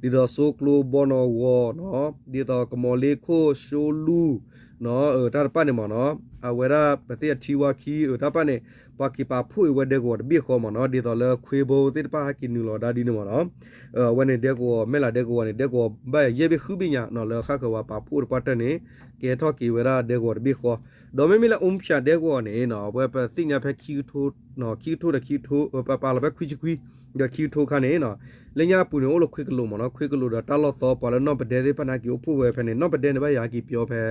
ဒီဒူၣ် ဒ်သိးစိကျိ ဘီနီၣ်ဂီၤနီၤ ဒ်သိးကမီၤလ့ ခိၣ် ၡိလူ တၢ်တဖၣ်န့ၣ်မ့ၢ်နီၤ. အဝဲဒၣ်ပသ့ၣ်အထံဝါခံ အတၢ်တဖၣ်န့ၣ် ပှၤက့ၤပာ်ဖှိၣ်အံၤဝဲဒဲကဝီၤတဘ့ၣ်ဃီမ့ၢ်နီၤ. ဒ်သိးလၢခွ့ဘိသ့ၣ်တဖၣ်ဟဲက့ၤနုာ်လီၤဒၣ်ဒ်န့ၣ်မ့ၢ်နီၤ. အဝဲန့ၣ်ဒဲကဝီၤ မဲၢ်လးဒဲကဝီၤန့ၣ် ဒဲကဝီၤဘၣ်ယဲၢ်ဘ့ၣ်ဃုဘ့ၣ်ညါနီၤ လၢဃၣ်ဃၢၤဝဲပာ်ဖှိၣ်တပှၢ်တၢၢ်န့ၣ် ကဲထီၣ်က့ၤဝဲဒၣ်ဒဲကဝီၤတဘ့ၣ်ဃီ. ဒီးမ့မ့ၢ်လၢအူဖၠၣ်ဒဲကဝီၤန့ၣ်နီၤ အဝဲပသ့ၣ်ညါဖဲခံကထိ ခံကထိဒီးခံကထိ ပပာ်လီၤဖဲခွံဆံခွံ ဒီးခံကထိအခါန့ၣ်နီၤ လၢညါအပူၤန့ၣ် အိၣ်လၢခွ့ကလိာ်မ့ၢ်နီၤ. ခွ့ကလိာ်ဒီးတၢ်လီၢ်သီ ပှၤလၢနီၢ်ပဒဲသ့ၣ်တဖၣ်န့ၣ် ဟဲက့ၤအိၣ်ဖှိၣ်ဝဲဖဲန့ၣ် နီၢ်ပဒဲန့ၣ် ဘၣ်ယၤဟဲက့ၤပၠီဖဲ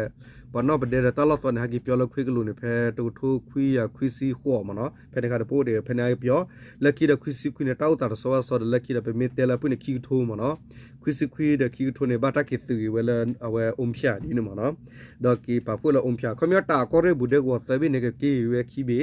ပှၤနီၢ်ပဒဲဒီးတၢ်လီၢ်သီန့ၣ် ဟဲက့ၤပၠီလၢခွ့ကလိာ်န့ၣ် ဖဲတကထိခွံကယၤခွံဆံဃိးမ့ၢ်နီၤ. ဖဲန့ၣ်အခါဒီးပအိၣ်ဒီး ဖဲန့ၣ်ဟဲက့ၤပၠီ လၢခံဒီးခွံဆံခွံန့ၣ် တၢ်အိၣ်သးတဆီဘၣ်တဆီဒီး လၢခံဒီးပမ့ၢ်တဲလၢအဖုၣ်န့ၣ် ခံကထိမ့ၢ်နီၤ. ခွံဆံခွံဒီးခံကထိန့ၣ် ဘၣ်တၢ်က့ၤသုးက့ၤဝဲလၢအဝဲအူဖၠၣ်ဒ်န့ၣ်မ့ၢ်နီၤ. ဒီးက့ၤပာ်ဖှိၣ်လၢအူဖၠၣ် ခီပညီတၢ်ကီၢ်ရ့ၣ်ပူၤဒဲကဝီၤသၢဘ့ၣ်န့ၣ် ကက့ၤဝဲခံဘ့ၣ် ဒီးခီပ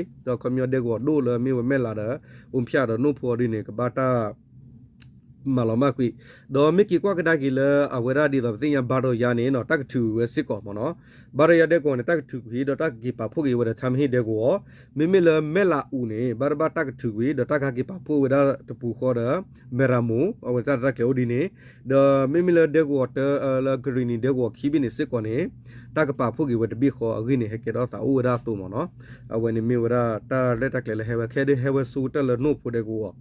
ညီဒဲကဝီၤဒိၣ်လၢမ့ၢ်ဝဲမဲၢ်လးဒီး အူဖၠၣ်ဒီးနိၣ်ဖိဒ်န့ၣ် ကဘၣ်တၢ် မၤလီၤမၢ်ကွံာ်, ဒီးမ့ၢ်က့ၤကွၢ်ကဒါက့ၤလၢအဝဲဒၣ်ဒ်သိးပသ့ၣ်ညါ ဘါဒီးယါန့ၣ်နီၤ တၢ်ကထုးဝဲစ့ၢ်ကီးမ့ၢ်နီၤ, ဘါဒီးယါဒဲကဝီၤန့ၣ် တၢ်ကထုးကွံာ်ဒီးတၢ်ကက့ၤပာ်ဖှိၣ်က့ၤဝဲဒီး ထါမဟ့ၣ်ဒဲကဝီၤ, မ့မ့ၢ်လၢမဲၢ်လးအူးန့ၣ် ဘၣ်တဘၣ်တၢ်ကထုးကွံာ် ဒီးတၢ်ကဟဲက့ၤပာ်ဖှိၣ်ဝဲဒၣ်တပူၤဃီဒီး မဲၢ်ရၤမူး အဝဲတၢ်ရဲၣ်တၢ်ကျဲၤအိၣ်ဒ်န့ၣ်, ဒီးမ့မ့ၢ်လၢဒဲကဝီၤတၢ လၢကရံၣ်နံၤဒဲကဝီၤခံဘ့ၣ်န့ၣ် စ့ၢ်ကီးန့ၣ် တၢ်ကပာ်ဖှိၣ်က့ၤဝဲတဘ့ၣ်ဃီအဂ့ၢ်န့ၣ် ဟဲကဲထီၣ်သးအိၣ်ဝဲဒၣ်အသိးမ့ၢ်နီၤ, အဝဲန့ၣ်မ့ၢ်ဝဲဒၣ်တၢ်ရဲၣ်တၢ်ကျဲၤလၢဟဲဝဲခဲဒုးဟဲဝဲဆိကတၢၢ်လၢနိၣ်ဖိဒဲကဝီၤ,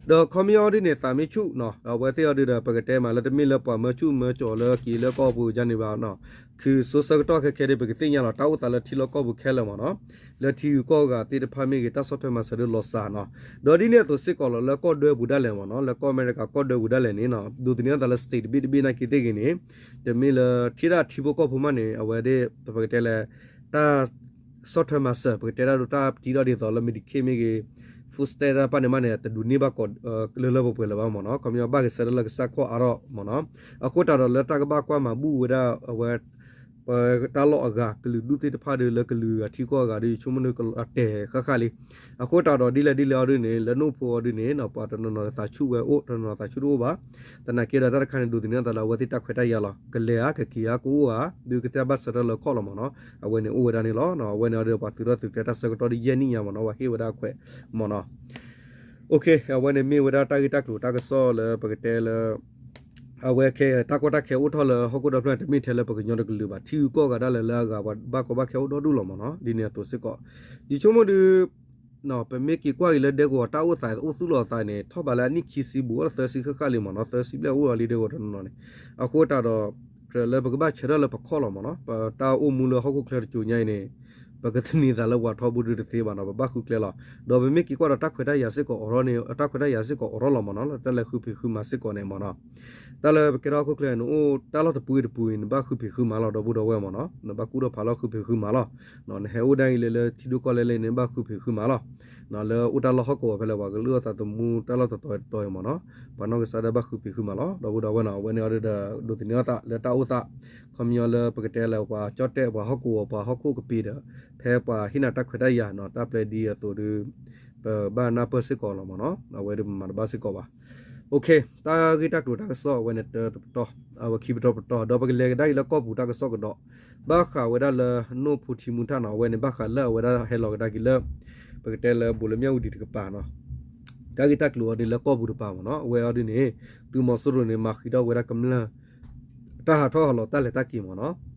ဒီးခီပညီဒ်န့ၣ် သးမ့ၢ်ဆူၣ်နီၤ အဝဲသ့ၣ်အီၤဒုးဒီး ပကတဲမးလၢတမ့ၢ်လၢပှၤမၢဆူၣ်မၢကၠီၤလၢက့ၤလၢကီၢ်ပူၤယါန့ၣ်ဘၣ်နီၤ, ခုးစိဆၢကတီၢ်ခဲခဲဒုး ပကသ့ၣ်ညါလီၤ တၢ်အိၣ်သးလၢထံလီၢ်ကီၢ်ပူၤခဲလၢာ်မ့ၢ်နီၤ, လၢထံဂုၤကီၢ်ဂၤသ့ၣ်တဖၣ်မ့ၢ်ဂ့ၤ တၢ်ဆီၣ်ထွဲမၤစၢၤဒုးလီၤစှၤနီၤ, ဒီးဒ်န့ၣ်အသိးစ့ၢ်ကီးလီၤ လၢကီၢ်ဒွဲပူၤဒၣ်လဲာ်မ့ၢ်နီၤ လၢကီၢ်အမဲရကၤကီၢ်ဒွဲပူၤဒၣ်လဲာ်န့ၣ်နီၤ ဒိးသန့ၤအသးလၢ state တဘ့ၣ်တဘ့ၣ်နာ်က့သ့ၣ်ဂ့ၤန့ၣ် တမ့ၢ်လၢထံဒၣ်ထံဖိကီၢ်ဖိမးန့ၣ် အဝဲဒၣ် ပကတဲလၢ တၢ် ဆီၣ်ထွဲမၤစၢၤ ပကတဲဒၣ်ဒိၣ်တၢ်တံၢ်ဒီးဒ်သိးလၢ Medicaid မ့ၢ်ဂ့ၤ food stamp တၢ်တဖၣ်န့ၣ်မးန့ၣ် တဒိးန့ၢ်ဘၣ်ကီး လၢလၢပှဲၤပှဲၤလၢၤဘၣ်မ့ၢ်နီၤ, ခီပညီဘၣ်ဂဲၤဆၢထၢၣ်လၢကစၢ်ခီၣ်အါထီၣ်မ့ၢ်နီၤ, အဃိသတးဒီးလၢတၢ်ကဘၣ်ကွၢ်မၤဘူၣ်ဝဲဒၣ်အဝဲ ပတၢ်လီၢ်အဂၤ ကလုာ်ဒူၣ်သ့ၣ်တဖၣ်ဒီး လၢကလုာ်အဂၤထံကီၢ်အဂၤဒီး ယဆိကမိၣ်ဒီးအတဲာ်ဃၣ်ဃၣ်လံ, အဃိသတးဒီးဒ်လဲၣ်ဒ်လဲၣ်အီၤဒ်န့ၣ် လၢနိၣ်ဖိအီၤဒ်န့ၣ် ပှၤတနီၤနီၤသးဆူၣ်ဝဲအိၣ် တနီၤနီၤသးဆူၣ်တအိၣ်ဘၣ်, သနာ်က့ဒီးတၢ်တခါန့ၣ် ဒိးသန့ၤအသးလၢအဝဲသ့ၣ်တၢ်ခွဲးတၢ်ယာ်လီၤ ကလဲၤဧါ ကက့ၤဧါ ကအိၣ်ဧါ ဒုးကတဲဘၣ်ဆၢထၢၣ်လၢခီၣ်လီၤမ့ၢ်နီၤ, အဝဲန့ၣ်အိၣ်ဝဲဒၣ်န့ၣ်လီၤ, အဝဲန့ၣ်အီၤဒီးပှၤသုးထီၣ်သုးကျဲတၢ်ဆၢကတီၢ်ဒ်ယဲၢ်နံၣ်ညါမ့ၢ်နီၤ ပှၤဟ့ၣ်ဝဲဒၣ်အခွဲးမ့ၢ်နီၤ အဝဲန့ၣ်မ့ၢ်ဝဲဒၣ်တၢ်ဂ့ၢ်တၢ်ကျိၤတၢ်ကစီၣ်လၢပကတဲလၢ အဝဲခဲတၢ်ကီတၢ်ခဲအိၣ်ထီၣ်လၢဟီၣ်ခိၣ်ဒီဖျၢၣ်န့ၣ် တမ့ၢ်ထဲလၢပှၤကညီတကလုာ်ဘၣ် ထံဂုၤကီၢ်ဂၤဒၣ်လဲာ်လၢအဂၤပှၤဘၣ်ကီဘၣ်ခဲအိၣ်ဒီဒူၣ်လီၤမ့ၢ်နီၤ ဒ်န့ၣ်အသိးစ့ၢ်ကီး, ယဆိကမိၣ်ဒီး ပမ့ၢ်က့ၤကွၢ်က့ၤလၢဒဲကဝီၤတၢ်အိၣ်သးအိၣ်သူၣ်လီၤအသးန့ၣ် ထီၣ်ဘးလၢအနံၣ်ခံဆံဘူးအီၤလၢသၢဆံဃၣ်ဃၣ်လံမ့ၢ်နီၤ သၢဆံဘျဲၣ်အိၣ်လီၤလံဒဲကဝီၤတနီၤနီၤန့ၣ်, အဃိသတးဒီး ကြၢးလၢပကဘၣ်ဆၢထၢၣ်လၢပခီၣ်လီၤမ့ၢ်နီၤ ပတၢ်အိၣ်မူလၢဟီၣ်ခိၣ်ချၢတစိၤညါအံၤန့ၣ် ပကသန့ၤသးလၢပှၤထီဘိဒုးတသ့ဘၣ်နီၤ ပဘၣ်ဃုကျဲလီၤ, ဒီးပမ့ၢ်က့ၤကွၢ်ဒီးတၢ်ခွဲးတၢ်ယာ်စ့ၢ်ကီးအိးထီၣ်န့ၣ် တၢ်ခွဲးတၢ်ယာ်စ့ၢ်ကီးအိးထီၣ်လီၤမ့ၢ်နီၤ လၢတၢ်လဲၤဃုဖံးဃုမၤစ့ၢ်ကီးန့ၣ်မ့ၢ်နီၤ တၢ်လၢပကဲထီၣ်ဟီၣ်ခိၣ်ချၢန့ၣ် နအိၣ်တၢ်လီၢ်တပူၤတပူၤအံၤ နဘၣ်ဃုဖံးဃုမၤလီၤ ဒီပုၢ်ဒီဝဲၢ်မ့ၢ်နီၤ နဘၣ်ကူၣ်ထီၣ်ဖးလီၤဃုဖံးဃုမၤလီၤ, နဟဲအိၣ်ဒၣ်အံၤလၢလၢထံဒိၣ်ကီၢ်လဲၢ်လဲၢ်န့ၣ် ဘၣ်ဃုဖံးဃုမၤလီၤ, လၢအိၣ်တၢ်လီၢ်ဟီၣ်ကဝီၤဖဲလဲၣ် ပှၤကလုၢ်အီၣ်သးသမူတၢ်လီၢ်တတီၤတတီၤအံၤမ့ၢ်နီၤ, ပှၤနီၢ်ကစၢ်ဒၣ်ဘၣ်ဃုဖံးဃုမၤလီၤ ဒီပုၢ်ဒီဝဲၢ်နီၤ အဝဲန့ၣ်အီၤဒီး ဒိးသန့ၤအသးလၢတၢ်အိၣ်သး ခီပညီလၢပကတဲလၢပှၤကၠီၣ်တဲၣ်ပှၤဟီၣ်ကဝီၤပှၤဟီၣ်ခိၣ်ကပ့ၤဒီး ဖဲပှၤဟ့ၣ်နၤတၢ်ခွဲးတၢ်ယာ်နီၤ တၢ်ပျဲဒ်အသိးဒီး ပဘၣ်နၢ်ပၢၢ်စ့ၢ်ကီးလီၤမ့ၢ်နီၤ အဝဲဒီးပမၤတဘၣ်စ့ၢ်ကီးဘၣ် တၢ်ဂ့ၢ်တၢ်ကျိၤတၢ်ကစီၣ်အဝဲန့ၣ်တၢတပတီၢ်, အဝဲခံပတီၢ်ပတီၢ် ဒီးပကလဲၤကဒါက့ၤလၢကီၢ်ပူၤတၢ်ကစီၣ်ကဒီး, ဘၣ်ဃးဝဲဒၣ်လၢနိၣ်ဖိထံမူထၣ်နီၤ အဝဲန့ၣ်ဘၣ်ဃးလၢအဝဲဒၣ်ဟဲလီၤကဒါက့ၤလၢ ပကတဲလၢဘူးလၢမၠၣ်ဝတံၤတကပၤနီၤ, တၢ်ဂ့ၢ်တၢ်ကျိၤအီၤဒ်လၢကီၢ်ပူၤတပၤမ့ၢ်နီၤ အဝဲအီၤဒ်န့ၣ် သုးမီၤစိရိၤန့ၣ် မၤဃံးထီၣ်ဝဲဒၣ်ကမျၢၢ် တၢ်ဟးထီၣ်ဟးလီၤတၢ်လဲၤတၢ်က့ၤမ့ၢ်နီၤ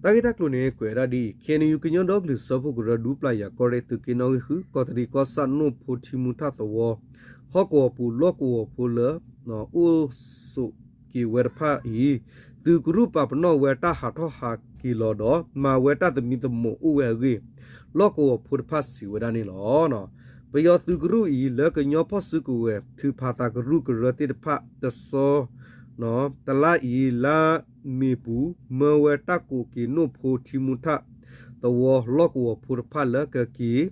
တၢ်ဂ့ၢ်တၢ်ကျိၤန့ၣ် ကွဲးဝဲဒၣ်ဒ်အံၤ, ခ့ၣ်အဲၣ်ယူၣ် ကညီဒီကလုာ်စၢဖှိၣ်ကရၢ ဒူပျၢ်ယၤ ကီၢ်ရ့ၣ် သုးက့နီၣ်ဂံၢ်ဃု ကီးတရံးကီၢ်ဆၣ် နိၣ်ဖိထံမူထၣ်သဝီ ဟီၣ်ကဝီၤပူၤ လီၢ်ကဝီၤဖိလၢ အိၣ်ဆိးက့ၤဝဲတဖၣ်အံၤ သုးကရူၢ်ပာ်ပနီၣ်ဝဲတၢ်ဟးထီၣ်ဟးက့ၤလီၤဒီး မၤဝဲတၢ်သမံသမိးအိၣ်ဝဲအဂ့ၢ် လီၢ်ကဝီၤဖိတဖၣ်စံးဝဲဒၣ်န့ၣ်လီၤ. ပယီၤသုးကရူၢ်အံၤ လၢကညီဖီၣ်စုကဝဲၤ ထုးဖးသးကရူၢ်ကရၢသ့ၣ်တဖၣ်တဆီ တလါအံၤ လါမ့ၤပူၤ မၢဝဲတၢ်ကိးက့ၤနိၣ်ဖိထံမူထၣ်သဝီ လီၢ်ကဝီၤဖိတဖၣ်လၢကက့ၤ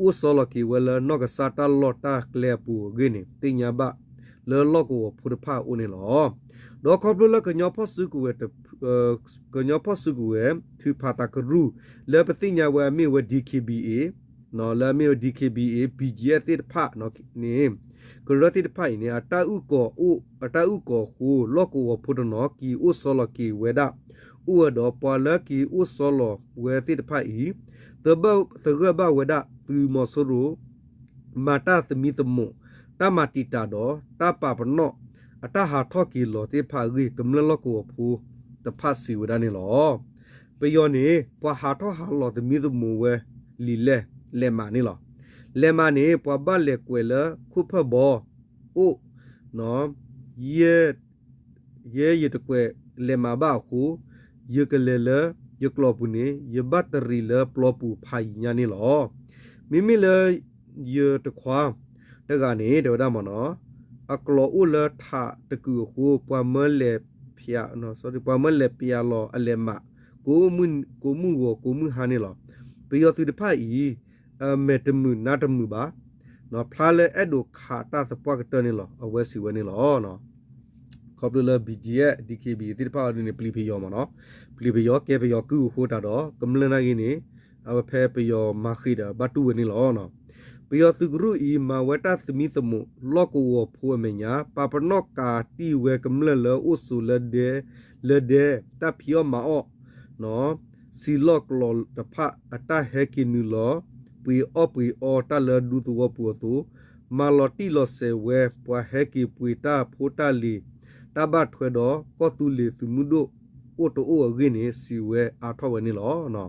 အိၣ်ဆီလီၤက့ၤဝဲလၢနီၢ်ကစၢ်တၢ်လီၢ်တၢ်ကျဲအပူၤအဂ့ၢ်န့ၣ် သ့ၣ်ညါဘၣ်လၢလီၢ်ကဝီၤဖိတဖၣ်အအိၣ်န့ၣ်လီၤ. ဒီးခီဖျိလၢကညီဖီၣ်စုကဝဲၤ ကညီဖီၣ်စုကဝဲၤ ထုးဖးသးကရူၢ် လၢပသ့ၣ်ညါဝဲအမ့ၢ်ဝဲ DKBA လၢအမ့ၢ်ဝဲ DKBA BGF သ့ၣ်တဖၣ်န့ၣ် ကရၢသ့ၣ်တဖၣ်အံၤန့ၣ် အတၢ်အုၣ်ကီၤအိၣ် အတၢ်အုၣ်ကီၤအဃိ လီၢ်ကဝီၤဖိတနီၤ က့ၤအိၣ်ဆီလီၤက့ၤဝဲဒၣ် အိၣ်ဝဲဒီး ပှၤလၢက့ၤအိၣ်ဆီလီၤဝဲသ့ၣ်တဖၣ်အံၤ သဂၢၢ်ဘၣ်ဝဲဒၣ်သုးမီၤစိရိၤ မၤတၢ်သမံသမိး တၢ်မၤတံာ်တာ်ဒီး တၢ်ပာ်ပနီၣ် အတၢ်ဟးထီၣ်က့ၤလီၤသ့ၣ်တဖၣ်အဂ့ၢ် ကမျၢၢ်လီၢ်ကဝီၤဖိတဖၣ်စံးဝဲဒၣ်န့ၣ်လီၤ. ပယီၤန့ၣ် ပှၤဟးထီၣ်ဟးလီၤသမံသမိးဝဲလံာ်လဲၢ် လဲးမးန့ၣ်လီၤ. လဲးမးန့ၣ် ပှၤဘၣ်လဲၤကွဲးလၢခိၣ်ဖၢၣ်ဘီ အိၣ် ယဲ ယဲယတကွဲးလဲးမးဘၣ်အဃိ ယကလဲၤလၢယကျီၢ်ပူၤန့ၣ် ယဘၣ်တရံးလၢပျီပူၤဖးယံာ်ညါန့ၣ်လီၤ. မ့မ့ၢ်လၢယတခွါတဂၤန့ၣ် တဲဝဲဒၣ်မ့ၢ်နီၤ အကျီၢ်အိၣ်လၢထးတကုာ်အဃိ ပှၤမၢလဲၤဖၠး ပှၤမၢလဲၤပျးလီၤအလဲးမး ကိးမုၢ်ဂီၤကိးမုၢ်ဟါန့ၣ်လီၤ. ပယီၤသုးတဖၣ်အံၤ အမဲာ်တမုာ်နါတမုာ်ဘၣ် ဖျါလၢအဲၣ်ဒိးခးတၢ်သပှၢ်ကတၢၢ်န့ၣ်လီၤ အဝဲစံးဝဲန့ၣ်လီၤ. ခီဖျိလၢ BGF DKBA သ့ၣ်တဖၣ်အီၤဒ်န့ၣ် ပျံၤပယီၤမ့ၢ်နီၤ, ပျံၤပယီၤကဲပယီၤကုၢ်အဃိသတးဒီး ကမျၢၢ်နာ်က့န့ၣ် အဝဲဖဲပယီၤမၤဃံးဒီးဘၣ်တူၢ်ဝဲန့ၣ်လီၤ. ပယီၤသုးကရူၢ်အံၤ မၤဝဲတၢ်သမံသမိးလီၢ်ကဝီၤဖိအမဲာ်ညါ, ပာ်ပနီၣ်ကးတံၢ်ဝဲကမျၢၢ်လၢအိၣ်ဆိးလၢဒဲ, လၢဒဲ, တၢ်ဖံးအီၣ်မၤအီၣ် စံလီၢ်ကလီတဖၣ်အတၢ်ဟဲက့ၤနုာ်လီၤ ပှ့ၤအီၣ်ပှ့ၤအီတၢ်လၢဒူသဝီပူၤအသိး, မၤလီၤတံၢ်လီၤဆဲးဝဲ ပှၤဟဲက့ၤပှ့ၤတၢ်ဖိတၢ်လံၤ တၢ်ဘၣ်ထွဲဒီး ကီၢ်သူလ့ၤသုးမုၢ်ဒိၣ်အိၣ်တအိၣ်အဂ့ၢ်န့ၣ် စံးဝဲအါထီၣ်ဝဲန့ၣ်လီၤ.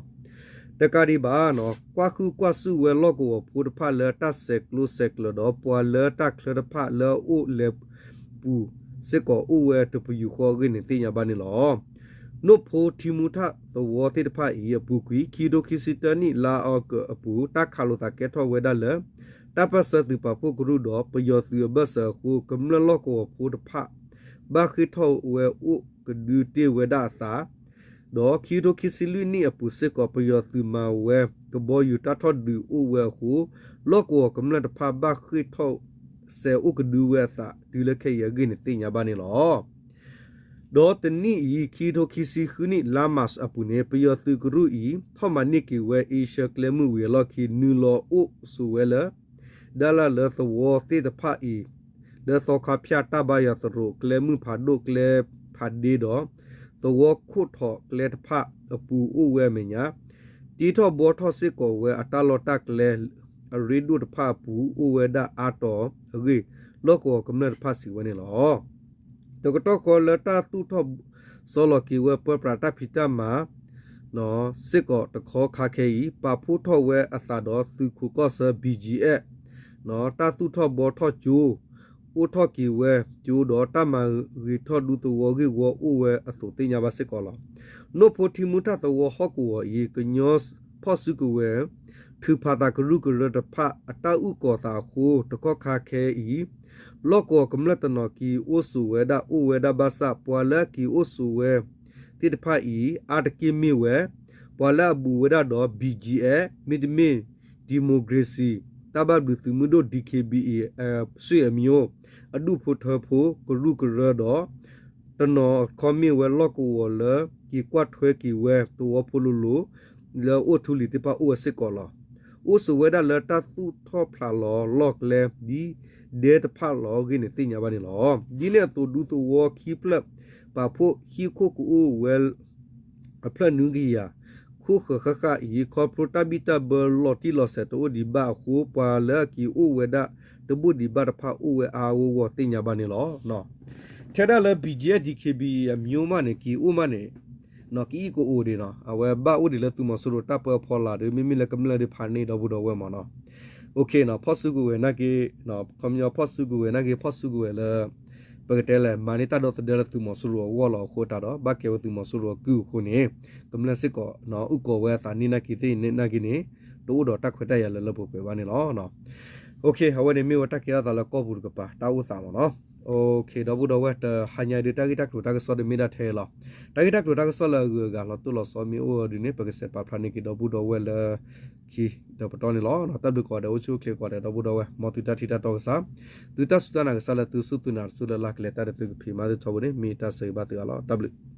တကးဒံးဘၣ် ကွၢ်ဃုကွၢ်စုၣ်ဝဲလီၢ်ကဝီၤဖိတဖၣ်လၢတၢ်ဆဲးကျိးဆဲးကျၢၤဒီး ပှၤလၢတၢ်ချၢတဖၣ်လၢအအိၣ်လဲၤပူၤစ့ၢ်ကီးအိၣ်ဝဲတပယူာ်ဃီအဂ့ၢ်န့ၣ် သ့ၣ်ညါဘၣ်န့ၣ်လီၤ. နိၣ်ဖိထံမူထၣ်သဝီသ့ၣ်တဖၣ်အံၤအပူၤကွံာ် ခံကထိခံဆံတၢနံၣ် လါအီကူးအပူၤ တၢ်ခးလိာ်သးကဲထီၣ်ဝဲဒၣ်လၢ တၢ်ပၢၢ်ဆၢသုးပာ်ဖှိၣ်ကရူၢ်ဒီးပယီၤသုးအဘၢၣ်စၢၤအဃိ ကမျၢၢ်လီၢ်ကဝီၤဖိတဖၣ် ဘၣ်ဃ့ၢ်ထီၣ်ဝဲအိၣ်ကဒုတ့ၢ်ဝဲဒၣ်အသး ဒီးခံကထိခံဆံလွံၢ်နံၣ်အပူၤစ့ၢ်ကီး ပယီၤသုးမၤဝဲကဘီယူၤတၢ်ထီၣ်ဒုးအိၣ်ဝဲအဃိ လီၢ်ကဝီၤကမျၢၢ်တဖၣ်ဘၣ်ဃ့ၢ်ထီၣ်စဲးအိၣ်ကဒုဝဲအသး တုၤလၢခဲအံၤအဂ့ၢ်န့ၣ်သ့ၣ်ညါဘၣ်န့ၣ်လီၤ. ဒီးတနံၣ်အံၤ ခံကထိခံဆံဃုနံၣ် လါမၢ်ၡး အပူၤန့ၣ် ပယီၤသုးကရူၢ်အံၤ ထီၣ်မၤန့ၢ်က့ၤဝဲအ့ရှၢၣ်ကျဲမုၢ်ဝံၤအလီၢ်ခံ နုာ်လီၤအိၣ်ဆိးဝဲလၢ ဒၣ်လၢ်လၢသဝီသ့ၣ်တဖၣ်အံၤ လၢသီခါဖၠၣ်တၢ်ဘါယွၤသရိး ကျဲမုၢ်ဖးဒိၣ် ကျဲဖးဒ့ဒီး သဝီခိၣ်ထိးကျဲတဖၣ်အပူၤအိၣ်ဝဲအမဲာ်ညါ တ့ထီၣ်ဘှီထီၣ်စ့ၢ်ကီးဝဲအတၢ်လီၢ်တၢ်ကျဲ အရ့ဒိၣ်တဖၣ်အပူၤအိၣ်ဝဲဒၣ်အါတီၤအဂ့ၢ် လီၢ်ကဝီၤကမျၢၢ်တဖၣ်စံးဝဲန့ၣ်လီၤ. တကတီၢ်ဃီလၢတၢ်သူၣ်ထီၣ်စီလီၤက့ၤဝဲပၢပြးတၢ်ဖံးတၢ်မၤ စ့ၢ်ကီးတခီခါခဲအံၤ ပာ်ဖှိၣ်ထီၣ်ဝဲအသးဒီးသုးခိးကီၢ်ဆၢ ဘံၣ်ကၠံၣ်အဲၣ် တၢ်သူၣ်ထီၣ်ဘှီထီၣ်ကၠိ အိၣ်ထီၣ်က့ၤဝဲကၠိဒီးတၢ်မၤဂ့ၤထီၣ်ဒူသဝီဂ့ၢ်ဝီအိၣ်ဝဲအသိးသ့ၣ်ညါဘၣ်စ့ၢ်ကီးလီၤ. နိၣ်ဖိထံမူထၣ်သဝီဟီၣ်ကဝီၤအံၤ ကညီဖီၣ်စုကဝဲၤ ထုးဖးသးကရူၢ်ကရၢတဖၣ်အတၢ်အုၣ်ကီၤသးအဃိ တကီၢ်ခါခဲအံၤ လီၢ်ကဝီၤကမျၢၢ်တနီၤက့ၤအိၣ်ဆိးဝဲဒၣ်အိၣ်ဝဲဒၣ်ဘၣ်ဆၣ် ပှၤလၢအက့ၤအိၣ်ဆိးဝဲသ့ၣ်တဖၣ်အံၤ အါတက့ၢ်မ့ၢ်ဝဲ ပှၤလၢအဘူးဝဲဒၣ်ဒီး ဘံၣ်ကၠံၣ်အဲၣ် မ့တမ့ၢ် ဒံၣ်မိၣ်ကရ့ၣ်စံၣ် တၢ်ဘၣ်ဘျုးသုးမုၢ်ဒိၣ် ဒံၣ်ခ့ၣ်ဘံၣ်အံၣ် ဆွေအမျိုး အဒူၣ်ဖိထၢဖိ ကရူၢ်ကရၢဒီး တနီၤခီမ့ၢ်ဝဲလီၢ်ကဝီၤလၢက့ၤကွၢ်ထွဲက့ၤဝဲသဝီဖိလိၤလိၤ လၢအိၣ်ထူလံၤသ့ၣ်တဖၣ်အိၣ်ဝဲစ့ၢ်ကီးလီၤ. အိၣ်ဆိးဝဲဒၣ်လၢတၢ်သူၣ်ထီၣ်ဖျးလီၤလီၢ်ကျဲ ဒ်ဒဲတဖၣ်လီၤအဂ့ၢ်န့ၣ်သ့ၣ်ညါဘၣ်န့ၣ်လီၤ. ဒ်န့ၣ်အသိးဒူသဝီခံဖျၢၣ် ပာ်ဖှိၣ်ဟံၣ်ခိၣ်ကအိၣ်ဝဲ အဖျၢၣ်နွံကယၤ ခိၣ်ဃၢၤဃၣ်ဃၣ်အံၤ ခီဖျိတၢ်ဘံၣ်တၢ်ဘၢလီၤတံၢ်လီၤဆဲးတအိၣ်ဒံးဘၣ်အဃိ ပှၤလၢအက့ၤအိၣ်ဝဲဒၣ်တဘူၣ်ဒံးဘၣ်တဖၣ်အိၣ်ဝဲအါအါဂီၢ်ဂီၢ်သ့ၣ်ညါဘၣ်န့ၣ်လီၤ. ထဲဒၣ်လၢ ဘံၣ်ကၠံၣ်အဲၣ် ဒံၣ်ခ့ၣ်ဘံၣ်အံၣ် အမျိုးမးန့ၣ် က့ၤအိၣ်မးန့ၣ် ကအံၣ်ကအိၣ်ဒံးနီၤ အဝဲဘၣ်အိၣ်ဒံးလၢသုးမီၤစိရိၤတၢ်ပၢအဖီလာ်ဒီး မ့မ့ၢ်လၢကမျၢၢ်ဒုးဖးန့ၢ်ဒီပုၢ်ဒီဝဲၢ်မးနီၤ. အိၣ်ခ့နီၤ ဖီၣ်စုကဝဲၤနာ်က့ ခီပညီဖီၣ်စုကဝဲၤနာ်က့ ဖီၣ်စုကဝဲၤလၢ ပကတဲလဲၣ် မၤန့ၢ်တၢ်ဒီသဒၢလၢသုးမီၤစိရိၤအဂီၢ်လီၤအဃိတၢ်ဒီး ဘၣ်ကဲဝဲသုးမီၤစိရိၤအကုၢ်အဃိန့ၣ် ကမျၢၢ်စ့ၢ်ကီး အုၣ်ကီၤဝဲအသးန့ၢ်နာ်က့သ့ၣ်နာ်က့န့ၣ် တအိၣ်ဒီးတၢ်ခွဲးတၢ်ယာ်လၢလၢပှဲၤပှဲၤဘၣ်န့ၣ်လီၤ. အိၣ်ခ့ အဝဲန့ၣ်မ့ၢ်ဝဲတၢ်ကဲထီၣ်သးလၢကီၢ်ပူၤတကပၤ တၢ်အိၣ်သးမးနီၤ. အိၣ်ခ့ ဒီပုၢ်ဒီဝဲၢ် တဟါညါဒုး တၢ်ဂ့ၢ်တၢ်ကျိၤတၢ်ကစီၣ်ဒုးမ့ၢ်ဒၣ်ထဲအံၤလီၤ. တၢ်ဂ့ၢ်တၢ်ကျိၤတၢ်ကစီၣ်လၢအဂုၤအဂၤလီၤတိၢ်လီၤဆီမ့ၢ်အိၣ်ဒုးန့ၣ် ပကစဲးပာ်ဖျါန့ၢ်က့ၤဒီပုၢ်ဒီဝဲၢ်လၢ ခံဒီးပတီၢ်န့ၣ်လီၤ. တၢ်ဘျုးကိးဂၤဒဲး အိၣ်ဆူၣ်အိၣ်ချ့ကိးဂၤဒဲး ဒီပုၢ်ဒီဝဲၢ် မ်သုတၢ်ထံၣ်တၢ်တီကစၢ် သုတၢ်စူၢ်တၢ်နာ်ကစၢ်လၢသုစူၢ်သုနာ်တစူၢ်လၢ်လၢ်ကလဲၤတၢ်ဒီးသုကဖံးမၤသုထီဘိန့ၣ် မ့ၢ်တၢ်ဆၢဂ့ၤဘၣ်သုအါလီၤ. တၢ်ဘျုး